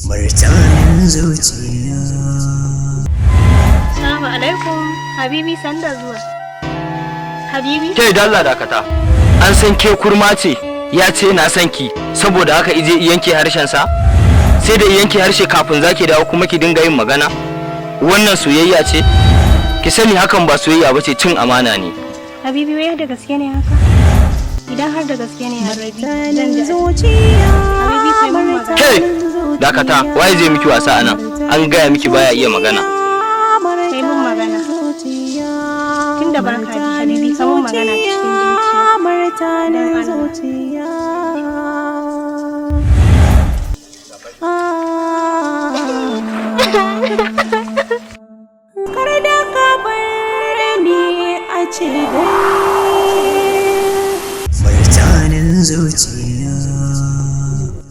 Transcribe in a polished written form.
Martanin zuciya. Salamu alaikum, Habibi, sanda zuwa. Habibi? Ke dalla dakata. An san ke kurma ce, ya ce na san ki, saboda haka ije yanke harshen sa. Sai da yanke harshe kafin zaki dawo kuma ki dinga yin magana. Wannan soyayya ce? Ki sani hakan ba soyayya ba ce, cin amana ne. Habibi, wai da gaske ne haka? Idan har da gaske ne, Habibi, zan ji. Zuciya. Habibi, kai mun magana. Ke dakata, waye zai miki wasa anan? An gaya miki baya iya magana. Kai mun magana. Tunda baka ji, Habibi, ka mun magana cikin zuciya. Martanin Dan Allah. zuciya. Kar da ka bar ni a ce dai. Martanin zuciya.